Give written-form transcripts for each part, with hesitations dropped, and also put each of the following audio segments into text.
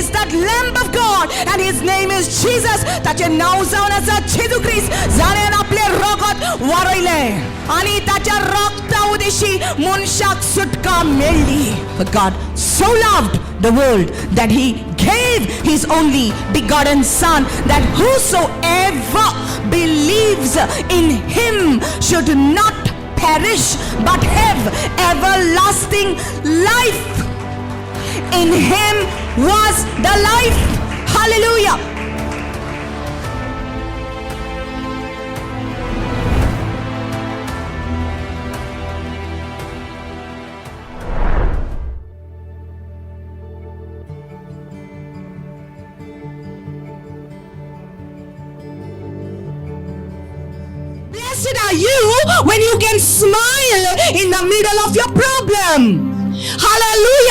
is that Lamb of God and his name is Jesus. ताचें नांव जावन आसा जेजू क्रिस्त, जाणें आपलें रगत वारयलें आनी ताच्या रगता उदेशी मनशाक सुटका मेळ्ळी. For God so loved the world that he gave his only begotten Son, that whosoever believes in him should not perish but have everlasting life. In him was the life. Hallelujah. Blessed are you when you can smile in the middle of your problem. Hallelujah.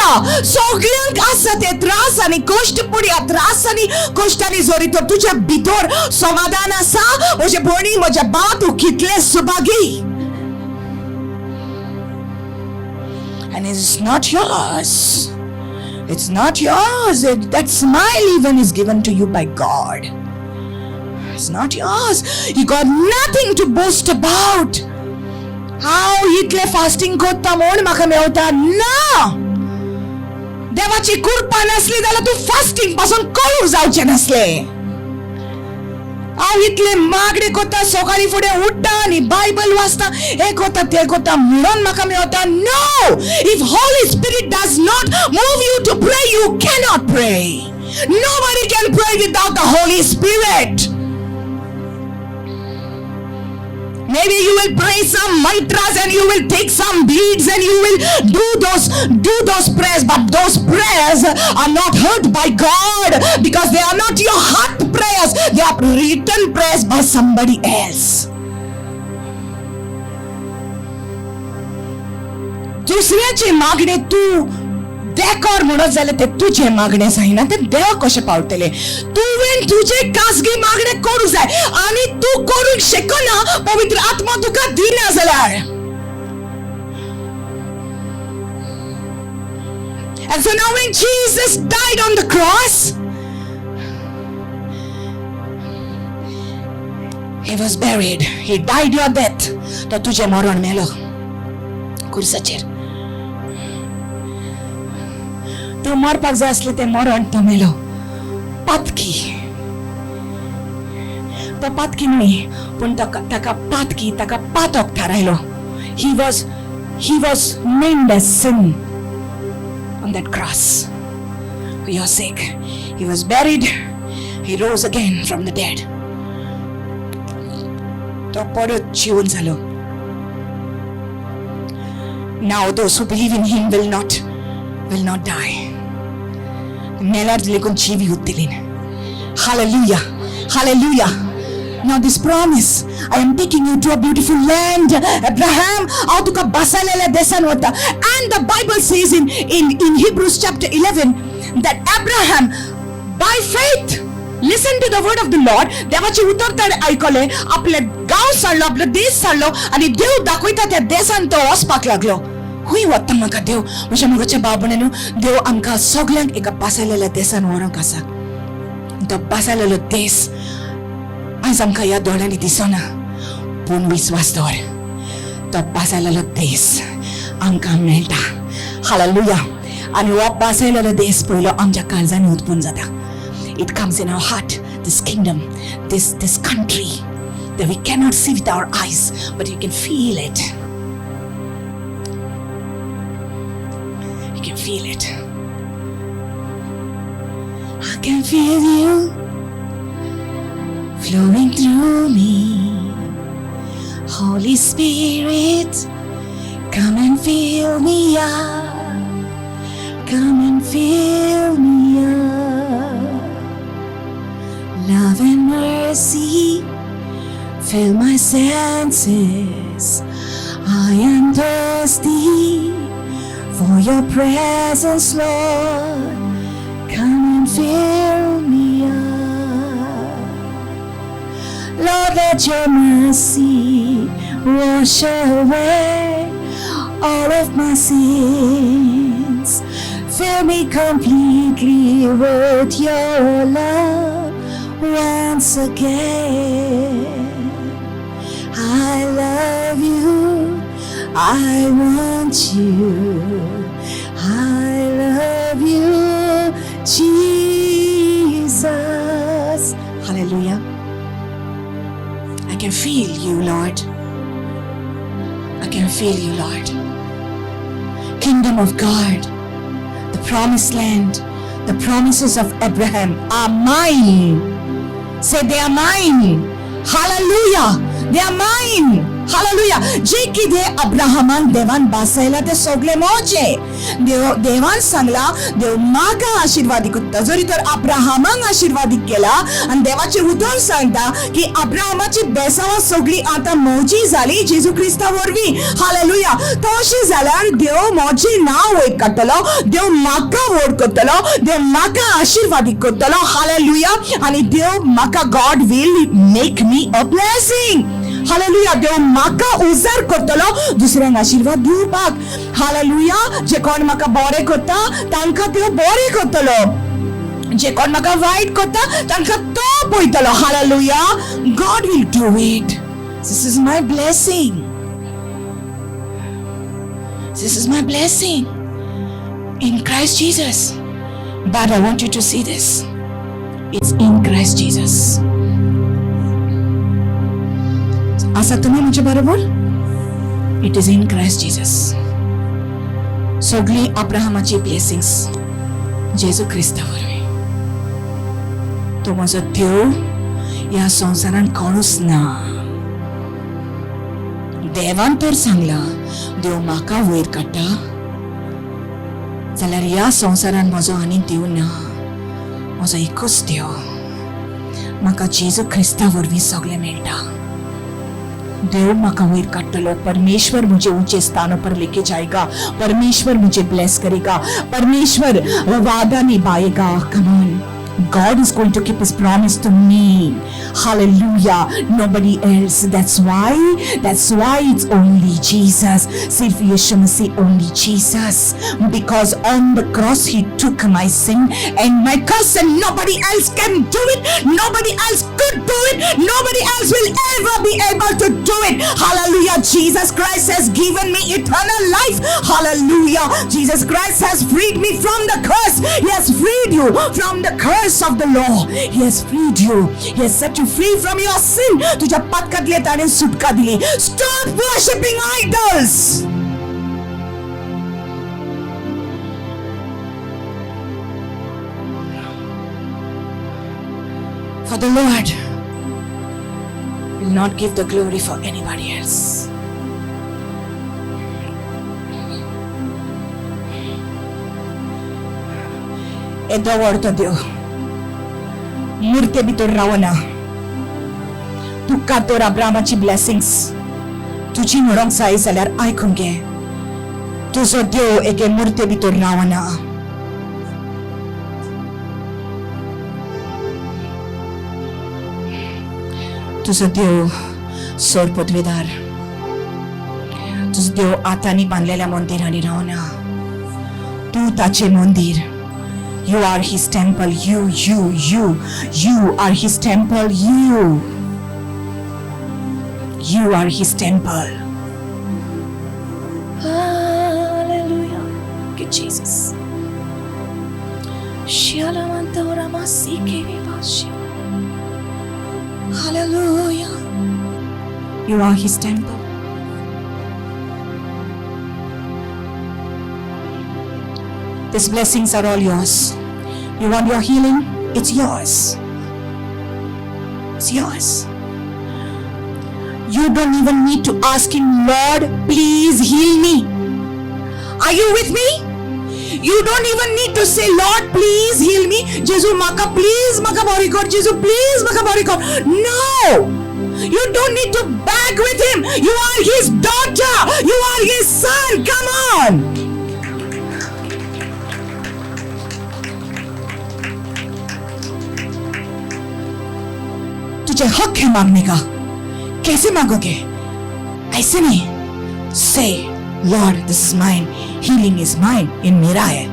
सगल्यांक आसा ते त्रास आनी कश्ट, पूण ह्या त्रास आनी कश्टांनी जरी तर तुज्या भितर समाधान आसा, म्हजे भयणी, म्हज्या भाव, तूं कितले Subhagi. And it's not yours. It's not yours. That smile even is given to you by God. It's not yours. You got nothing to boast about. हांव इतलें फास्टिंग करता म्हूण म्हाका मेवता ना. देवाची कृपा नासली जाल्यार तूं फास्टिंग पासून करूंक जावचें नासलें. हांव इतलें मागणें करता, सकाळीं फुडें उठ्ठा आनी बायबल वाचता, हें करता तें करता म्हणून म्हाका मेवता. No. If Holy Spirit does not move you to pray, you cannot pray. Nobody can pray without the Holy Spirit. Maybe you will pray some mantras and you will take some beads and you will do those prayers, but those prayers are not heard by God because they are not your heart prayers. They are written prayers by somebody else. दुसऱ्याचे मागणे तूं देकोर म्हणत जाल्यार ते तुजें मागणें जायना, तें देवाक कशें पावतलें? तुवें तुजें खाजगी मागणें करूंक जाय आनी तूं करूंक शकना पवित्र आत्मा तुका दिना जाल्यार. And so now when Jesus died on the cross, he was buried. He died your death. तो तुजें मरण मेलो खुर्साचेर. तूं मरपाक जाय आसलें तें मरण तो मेलो. पातकी, तो पातकी न्हय, पूण ताका पातकी, ताका पातक थारायलो. He was named as sin on that cross for your sake. He was buried. He rose again from the dead. तो परत जिवन जालो. Now those who believe in him will not die. मेल्यार लेगून जिवी उरतली. Hallelujah. Hallelujah. Now this promise, I am taking you to a beautiful land. Abraham, हांव तुका बसलेल्या देशान वता. And the Bible says in Hebrews chapter 11 that Abraham, by faith, listen to the word of the Lord. देवाचे उतर ताणें आयकलें, आपले गांव सोडलो, आपलो देश सोडलो आनी देव दाखयता त्या देशान तो वचपाक लागलो. खंय वता म्हाका देव? म्हज्या मोगाच्या भाव भयणींनो, देव आमकां सगल्यांक एका बसलेल्या देशान व्हरूंक आसा. तो बसलेलो देश आयज आमकां ह्या दोळ्यांनी दिसना, पूण विस्वास दवर, तो बसलेलो देश आमकां मेळटा. हालेलुया. आनी हो बसलेलो देश पयलो आमच्या काळजांनी उत्पन्न जाता. It comes in our heart, this kingdom, this country that we cannot see with our eyes, but you can feel it. You can feel it. I can feel you flowing through me. Holy Spirit, come and fill me up. Come and fill me up. Love and mercy fill my senses. I am thirsty for your presence, Lord. Come and fill me up. Lord, let your mercy wash away all of my sins. Fill me completely with your love once again. I love you. I want you. I love you, Jesus. Hallelujah. I can feel you, Lord. I can feel you, Lord. Kingdom of God, the promised land, the promises of Abraham are mine. Say, they are mine. Hallelujah. They are mine. Hallelujah. जे कितें अब्राहमान देवान बासयला ते सगळे मोजे. देव देवान सांगला, देव म्हाका आशिर्वादी करता. जरी तर अब्राहमाक आशिर्वादीत केला आनी देवाचें उतर सांगता की अब्राहमाची बेसांवां सगळीं आतां मोजी जाली जेजू क्रिस्ता वरवीं. हालेलुया. तशें जाल्यार देव म्हजें नांव वयर काडटलो, देव म्हाका व्हड करतलो, देव म्हाका आशिर्वादीत करतलो. हालेलुया. आनी देव म्हाका, God will make me a blessing. Hallelujah. देव म्हाका उजार करतलो दुसऱ्यांक आशिर्वाद दिवपाक. हालेलुया. जे कोण म्हाका बरें करता तांकां देव बरें करतलो, जे कोण म्हाका वायट करता तांकां तो पळयतलो. Hallelujah. God will do it. This is my blessing. This is my blessing in Christ Jesus. But I want you to see this. It's in Christ Jesus. आसा तुमी म्हजे बरोबर? It is in Christ Jesus. सगळी अब्राहमाची blessings जेजू क्रिस्ता वरवीं. तो म्हजो देव, ह्या संवसारान कोणूच ना. देवान तर सांगला, देव म्हाका वयर काडटा जाल्यार ह्या संवसारान म्हजो आनी देव ना. म्हजो एकूच देव. म्हाका जेजू क्रिस्ता वरवीं सगळें मेळटा. देव म्हाका वयर काडटलो. परमेश्वर मुझे ऊंचे स्थानों पर लेके जाएगा. परमेश्वर मुझे ब्लेस करेगा. परमेश्वर वादा निभाएगा. Come on. God is going to keep his promise to me. Hallelujah. Nobody else. That's why it's only Jesus. सिर्फ यीशु मसीह, only Jesus. Because on the cross he took my sin and my curse, and nobody else can do it. Nobody else could do it. Nobody else will ever be able to do it. Hallelujah. Jesus Christ has given me eternal life. Hallelujah. Jesus Christ has freed me from the curse. He has freed you from the curse of the law. He has freed you. He has set you free from your sin. तुझ्या पातकातले ताणे सुटका दिली. Stop worshipping idols. For the Lord will not give the glory for anybody else. येदो व्हड तो देव मुर्ते भितर रावना. तुका तर अब्रामाची ब्लेसिंग्स तुजी म्हणोंक जाय जाल्यार आयकूंक घे. तुजो देव एके मुर्ते भितर रावना. तुजो देव सोर पदवेदार. तुजो देव आतांनी बांदलेल्या मंदिरांनी रावना. तूं ताचें मंदीर. You are his temple. You, you, you, you are his temple. You. You are his temple. Hallelujah. Thank you, Jesus. Shialamantora masike. Hallelujah. You are his temple. These blessings are all yours. You want your healing? It's yours. It's yours. You don't even need to ask him, "Lord, please heal me." Are you with me? You don't even need to say, "Lord, please heal me. Jesu, म्हाका please, म्हाका बरी कर. Jesu, please, म्हाका बरी कर." No! You don't need to beg with him. You are his daughter. You are his son. Come on. तुझे हक है मांगने का. कैसे मांगोगे? ऐसे नहीं. Say, "Lord, this is mine. Healing is mine. ये मेरा है.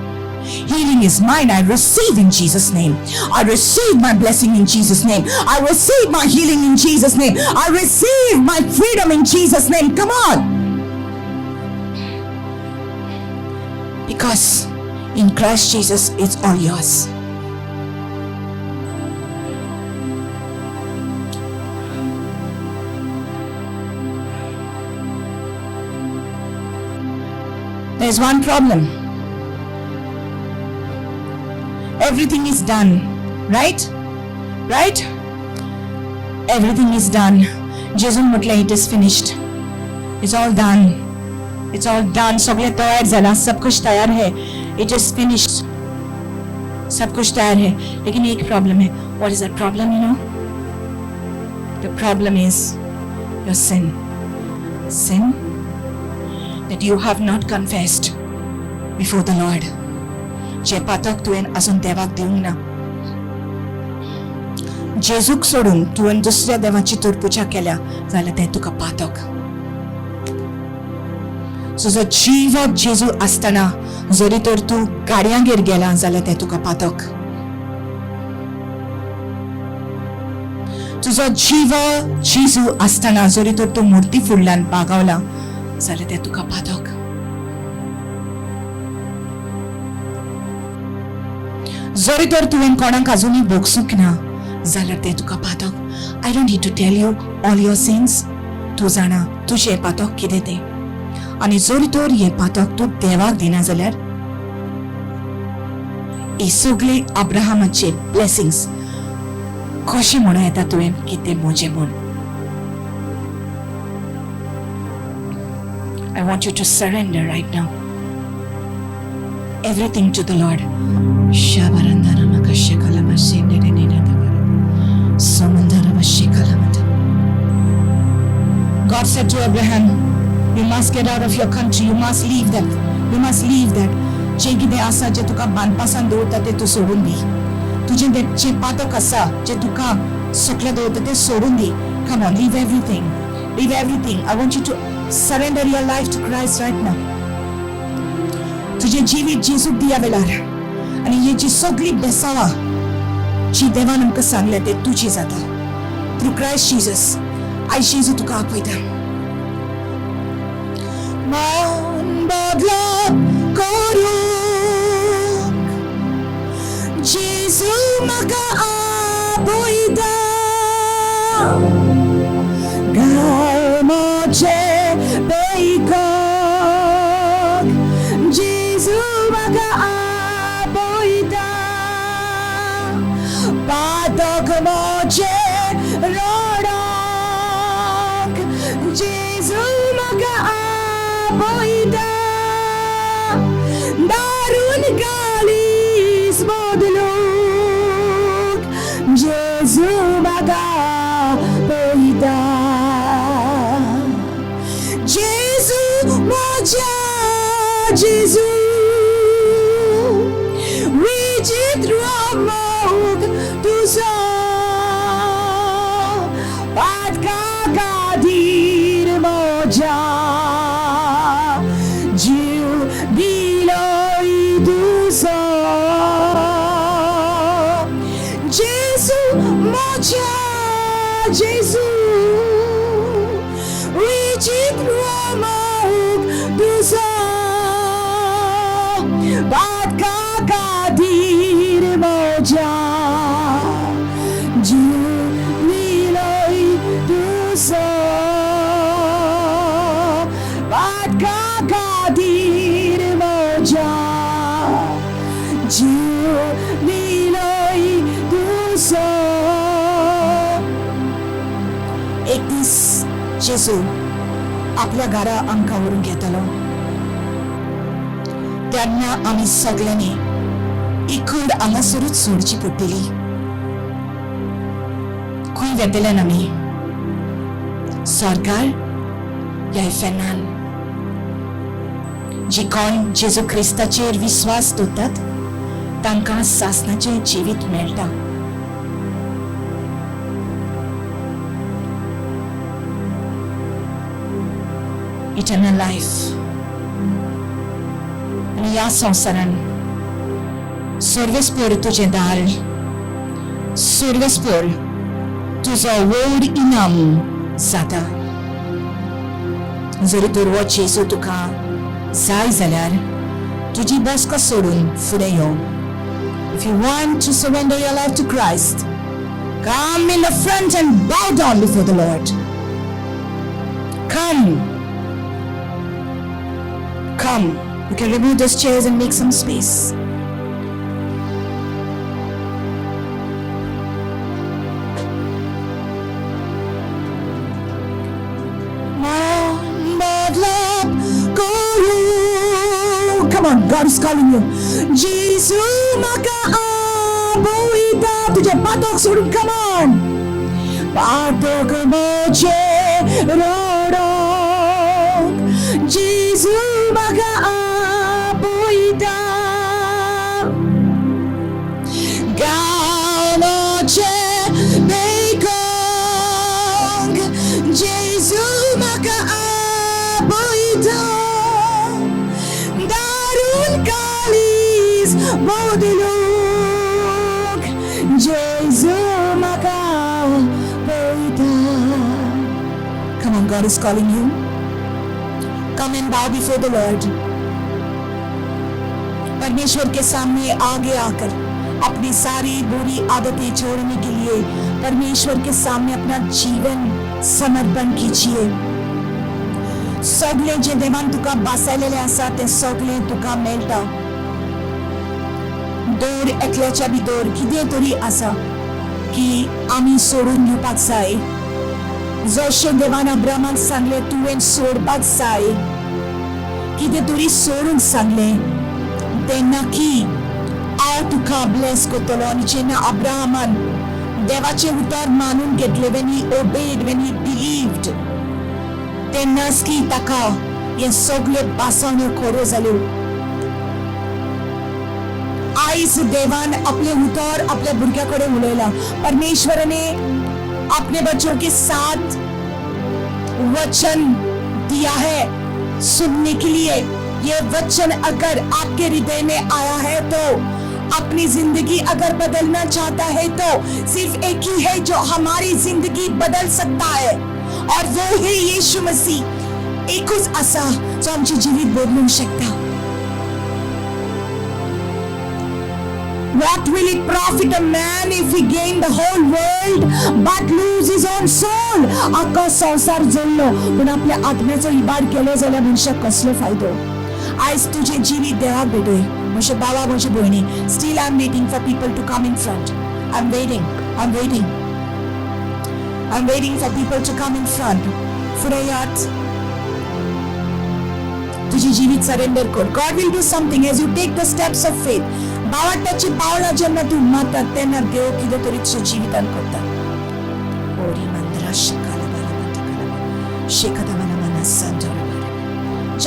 Healing is mine. I receive in Jesus' name. I receive my blessing in Jesus' name. I receive my healing in Jesus' name. I receive my freedom in Jesus' name. Come on. Because in Christ Jesus, it's all yours. There's one problem. Everything is done, right? Right? Everything is done. जेजून म्हटलें, it is finished. It's all done. It's all done. सगळें तयार जाला, सब कुछ तैयार है. It is finished. सब कुछ तैयार है, लेकिन एक प्रॉब्लम है. What is that problem? The problem is your sin. Sin that you have not confessed before the Lord. जे पातक तुवें अजून देवाक दिवंक ना, जेजूक सोडून तुवें दुसऱ्या देवाची तर पुजा केल्या जाल्यार तें तुका पातक. तुजो जीव जेजू आसतना जरी तर तूं गाडयांगेर गेला जाल्यार तें तुका पातक. तुजो जीव जेजू आसतना जरी तर तूं मुर्ती फुडल्यान बागावला जाल्यार तें तुका पातक. जरी तर तुवें कोणाक अजुनूय भोगसूंक ना जाल्यार तें तुका पातक. I don't need to tell you all your sins. तूं जाणा तुजें पातक कितें तें. आनी जरी तर हें पातक तूं देवाक दिना जाल्यार हे सगळे अब्राहमाचे ब्लेसिंग्स कशें म्हणूं येता तुवें की तें म्हजें म्हूण. I want you to surrender right now everything to the Lord. God said to Abraham, you must get out of your country, you must leave that, you must leave that. जें कितें आसा जें तुका बांदपासान दवरता तें तूं सोडून दी. तुजें जें पातक आसा जें तुका सकले दवरता तें सोडून दी. Come on, leave everything. Leave everything. I want you to surrender your life to Christ right now. तुजें जिवीत जेजूक दिया वेळार आनी ही जी सगळी बेसावां जी देवान आमकां सांगल्या ते तुजी जाता थ्रू क्रायस्ट जीजस. आयज जेजू तुका आपयता. मन बदलप करूंक जेजू म्हाका आपयता. घाल म्हजे बेकक जेजू म्हाका आपयता. पातक म्हजे रडोंक जेजू म्हाका आपयता. दारून गालीस बदलूंक जेजू म्हाका आपयता. जेजू म्हज्या जेजू विचित्र मोग तुजो पातका खातीर म्हज्या जीव दिलोय तुजो. जेजू म्हज्या जेजू विचित्र मोग तुजो पातका खातीर म्हज्या जीव दिलोय तुजो. पातका खातीर म्हज्या जीव दिलोय तुजो. एक दीस जेजू आपल्या घरा आमकां व्हरून घेतलो तेन्ना आमी सगळ्यांनी ही कूड हांगासरूच सोडची पडटली. खंय वेतले आमी? सरकार या इफेर्नान? जी कोण जेजू क्रिस्ताचेर विस्वास दवरतात तांकां सासणाचें जिवीत मेळटा. Eternal life. आनी ह्या संवसारान सर्वेस्पर तुजें दार, सर्वेस्पर तुजो व्हड इनाम जाता. जरी तर हो जेजू तुका जाय जाल्यार तुजी बसका सोडून फुडें यो. If you want to surrender your life to Christ, come in the front and bow down before the Lord. Come. Come. You can remove those chairs and make some space. बदलप करूं. Come on, God is calling you. Jesu म्हाका आपयता तुजें पातक सोडून. Come on. पातक म्हजें रडोंक जेजू म्हाका आपयता. गांवचे बेगोंक जेजू म्हाका आपयता. दारून काळीज बदलूंक जेजू म्हाका आपयता. Come on, God is calling you. Come and bow before the Lord. परमेश्वर के सामने आगे आकर अपनी सारी बुरी आदतें छोड़ने के लिए परमेश्वर के सामने अपना जीवन समर्पण कीजिए. सगळें जें देवान तुका बसयलेलें आसा तें सगळें तुका मेळटा. दर एकल्याच्या भितर कितें तरी आसा की आमी सोडून दिवपाक जाय. जशें देवान अब्रामाक सांगलें, तुवें सोडपाक जाय, कितें तरी सोडूंक सांगलें तेन्ना की हांव तुका ब्लेस करतलो. आनी जेन्ना अब्राहमान देवाचें उतर मानून घेतलें, when he obeyed, when he believed, तेन्नाच की ताका हें सगळ्यो बासाण्यो खऱ्यो जाल्यो. आयज देवान आपलें उतर आपल्या भुरग्या कडेन उलयलां. परमेश्वर ने अपने बच्चों के साथ वचन दिया है सुनने के लिए. ये वचन अगर आपके हृदय में आया है तो अपनी जिंदगी अगर बदलना चाहता है तो सिर्फ एक ही है जो हमारी जिंदगी बदल सकता है और वो है यीशु मसीह. एकूच आसा जो आमचें जिवीत बदलूंक शकता. What will it profit a man if he gain the whole world but lose his own soul? अख्खो संवसार जोडलो पूण आपल्या आत्म्याचो इबाड केलो जाल्यार मनशाक कसलो फायदो? आयज तुजें जिवीत देवाक भेटय. म्हजे बाबा, म्हजे भयणी, still I am waiting for people to come in front. I am waiting, I am waiting, I am waiting for people to come in front. फुडें यात, तुझी जिवीत सरेंडर कर. God will do something as you take the steps of faith. बावट्याची पावलां जेन्ना तूं मारता तेन्ना देव कितें तरी तुज्या जिवितान करता. ओरी मंत्रा शकाला बाला मंत्रकाला शेकदा बाला मना संजोरा बाला.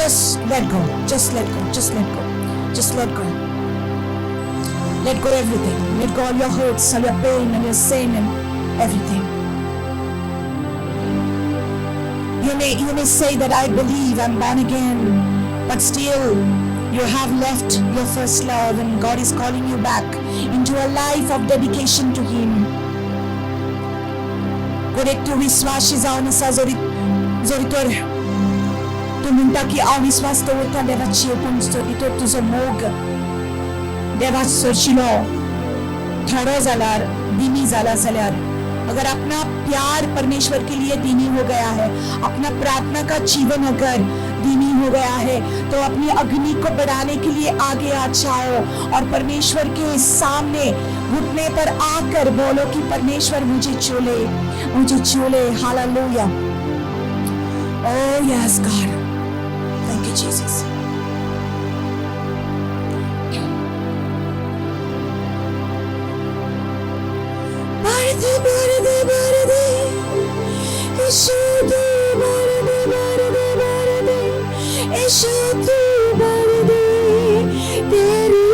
Just let go, just let go, just let go, just let go. Let go everything. Let go all your hurts, all your pain and your sin and everything. You may say that I believe I'm born again, but still you have left your first love and God is calling you back into a life of dedication to Him. कोण तूं विश्वासी जावन आसा, जरी जरी तर तूं म्हणटा की हांव विश्वास दवरता देवाचेर, पूण जरी तर तुजो मोग देवा सोशिलो थोडो जाल्यार, दिमी जाला जाल्यार, अगर अपना प्यार परमेश्वर के लिए धीमी हो गया है, अपना प्रार्थना का जीवन अगर धीमी हो गया है, तो अपनी अग्नि को बढ़ाने के लिए आगे आ जाओ और परमेश्वर के सामने घुटने पर आकर बोलो कि परमेश्वर मुझे छूले, मुझे छूले. Hallelujah. Oh yes God, thank you Jesus. भर दे, भर दे, भर दे यीशु तू, भर दे, भर दे, भर दे यीशु तू, भर दे तेरी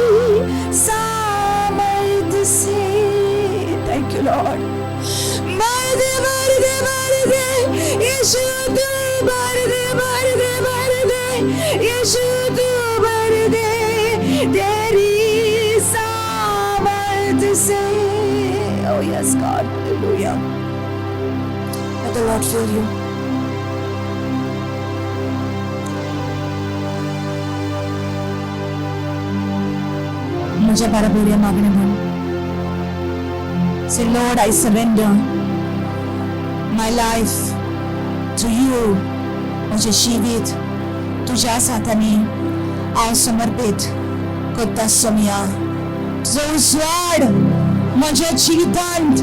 सामर्थ से. Thank you Lord. भर दे, भर दे, भर दे यीशु तू, भर दे, भर दे, भर दे यीशु तू, भर दे तेरी सामर्थ. से. Oh yes, God. Hallelujah. Let the Lord fill you. म्हज्या बराबर या मागणें म्हण. Say, Lord, I surrender my life to you. म्हजें जिवीत तुज्या हातांनी हांव समर्पीत करता सोमया. तुजो उजवाड म्हज्या जिवितांत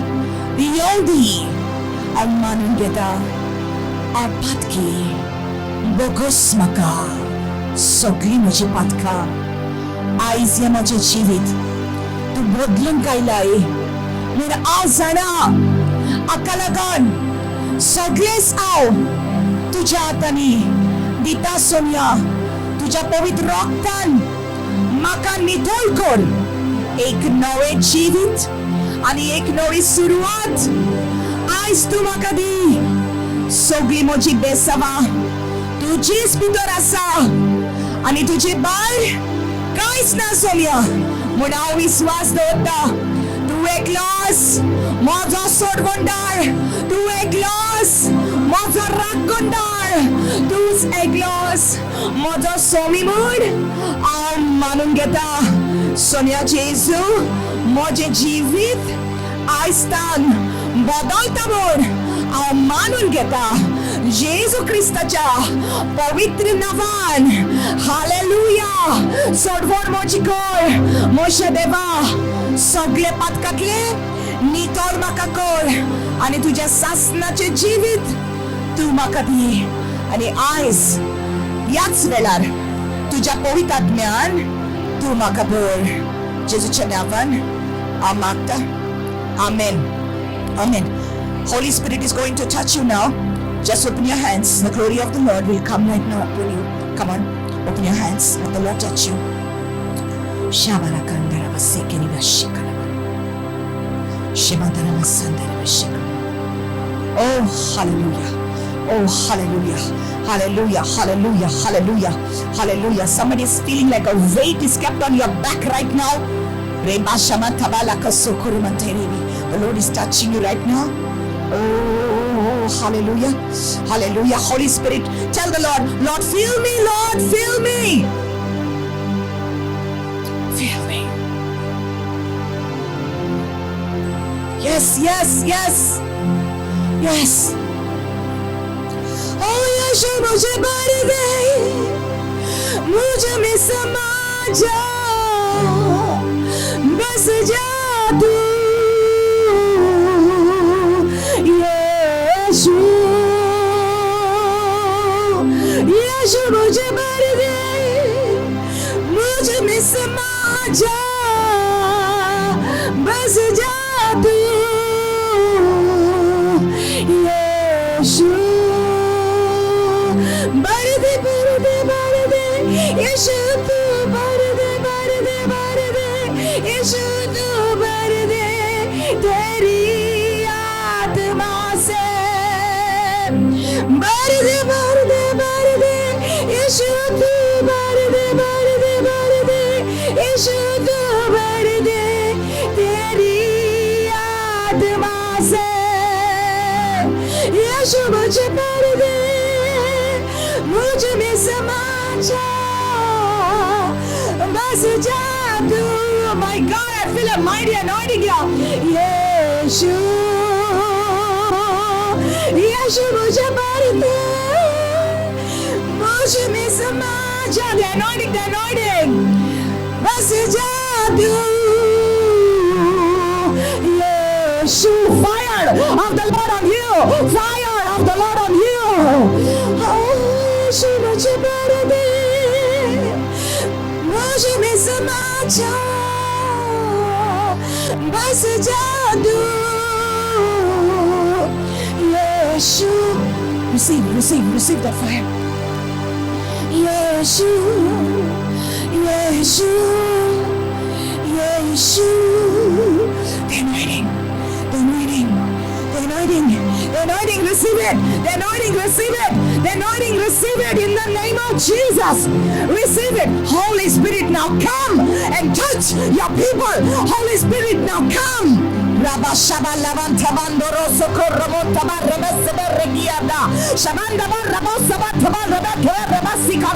येवं दी. हांव मानून घेता, हांव पातकी. बोगस म्हाका सगळीं म्हजी पातकां. आयज हें म्हजें जिवीत तूं बदलून कायलाय म्हूण हांव जाणा. हाका लागून सगळेच हांव तुज्या हातांनी दिता सोमया. तुज्या पवित्र रक्तान म्हाका नितळ कर. एक नवें जिवीत आनी एक नवी सुरवात आयज तूं म्हाका दी. सगळी म्हजी बेसावां तुजीच भितर आसा आनी तुजे भायर कांयच ना सोमया म्हूण हांव विस्वास दवरता. तूं एकलोच म्हजो सोडवणदार, तूं एकलोच म्हजो राखणदार, तूंच एकलोच म्हजो सोमी म्हूण हांव मानून घेता. सोमया जेजू, म्हजें जिवीत आयज बदलता म्हूण हांव मानून घेता, जेजू क्रिस्ताच्या पवित्र नांवान. हालेलुया. सोडवण म्हजी कर म्हज्या देवा. सगळे पातकातले नितळ म्हाका कर आनी तुज्या सासनाचें जिवीत तूं म्हाका दी. आनी आयज ह्याच वेळार तुज्या पवित्र आत्म्यान तूं म्हाका भर. जेजूच्या नांवान हांव मागता. आमेन, आमेन. Holy Spirit is going to touch you now. Just open your hands. The glory of the Lord will come right now upon you. Come on, open your hands. Let the Lord touch you. Shabarakandarabasekeriba. Shemadaramasandarabashika. Oh, hallelujah. Oh, hallelujah. Hallelujah. Hallelujah. Hallelujah. Hallelujah. Somebody is feeling like a weight is kept on your back right now. The Lord is touching you right now. Oh, hallelujah. Hallelujah. Holy Spirit, tell the Lord, "Lord, fill me, Lord, fill me. Fill me." Yes. Yes. Oh, यीशु मुझे भर दे, मुझ में समा जा, बस जा तू यीशु. यीशु मुझे भर दे, मुझ में समा जा, बस जा तू यीशु. भर दे, भर दे, भर दे यीशु तू, भर दे, भर दे, भर दे यीशु तू, भर दे तेरी आत्मा से. भर दे, भर दे, भर दे यीशु तू, भर दे, भर दे, भर दे यीशु तू, भर दे तेरी आत्मा से. यीशु मुझे भर दे, मुझ में समा जा, बस जा तू. My God, I feel a mighty anointing here. Yeshu, यीशु मुझे भर दे, मुझ में समा जा. The anointing, the anointing. बस जा तू यीशु. Fire of the Lord on you. Fire of the Lord on you. Oh, यीशु मुझे भर दे, मुझ में समा जा, बस जा तू यीशु. Receive, receive, receive that fire. Yeshu, Yeshu, Yeshu. The anointing, the anointing, the anointing, the The anointing, receive it. The anointing, receive it. The anointing, receive it in the name of Jesus. Receive it. Holy Spirit, now come and touch your people. Holy Spirit, now come. Rabba Shaba Lavan Tabandoro Socorro Tabarabasabaragiada Shabanda Rabosaba Tabarabasika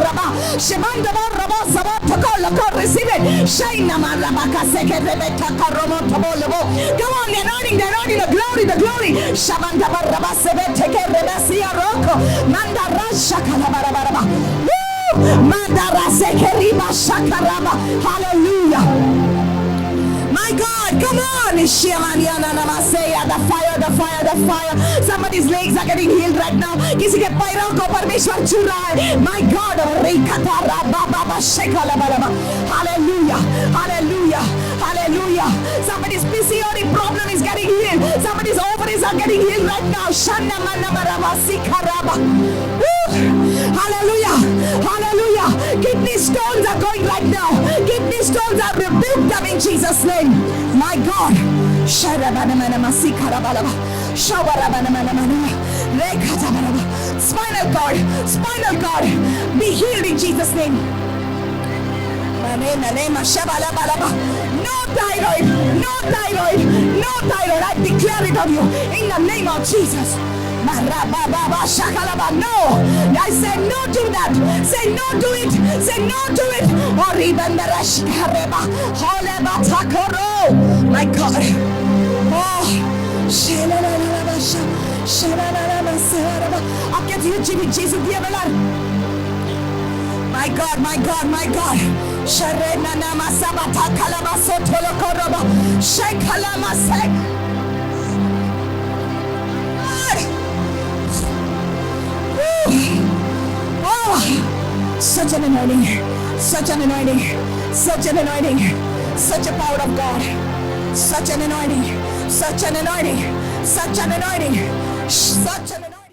Shemanda Rabosaba Takoloko, receive it. Shaina Marabaka Seke Rebecca Romo Tabolobo. Come on, the anointing, the anointing, the glory, the glory. Shabanda Barabasebe Teke Rebasia Roko Manda Rasha Kalabarabaraba. Woo! Mandara Sekeriba Shakaraba. Hallelujah. My God, come on. The fire, the fire, the fire. Somebody's legs are getting healed right now. किसी K पैरों को परमेश्वर छू रहा है. My God. Hallelujah. Hallelujah. Hallelujah. Somebody's PCOD problem is getting healed. Somebody's ovaries are getting healed right now. Woo! Hallelujah. Hallelujah. Kidney stones are going right now. Kidney stones are rebuked them in Jesus' name. My God. Spinal cord, spinal cord, be healed in Jesus' name. No thyroid, no thyroid, no thyroid. I declare it on you in the name of Jesus. No, I say no to that. Say no to it. Say no to it. My God. Oh. My God, my God, my God. Oh, such an anointing, such an anointing, such an anointing, such a power of God, such an anointing, such an anointing, such an anointing, such an anointing.